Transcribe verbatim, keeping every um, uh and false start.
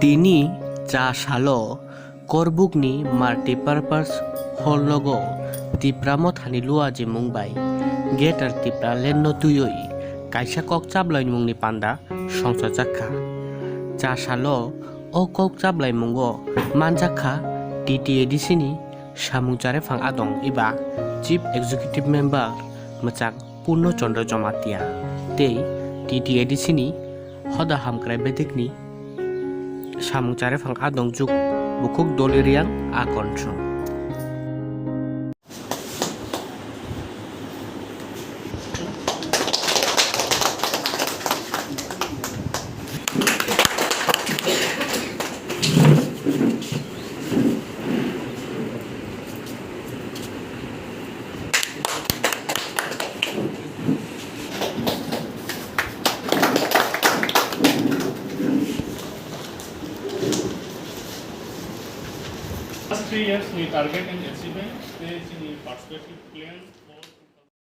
Tini cha salo Korbukni multipurpose hall nogo Tipra Mothani luajimung bai Greater Tipra Land no twiwi kaisa kok chaplaimungni panda songchajak kha. Cha salo o kok chaplaimungo manjak kha T T A D C ni samung charephang adong eba Chief Executive Member mwchang Purno Chandra Jamatia tei T T A D C ni hoda hamkrai bedekni samung charephang adong juk bukhuk Doli Riang Akon Song. Last three years ni target and achievement, tei chini perspective plan.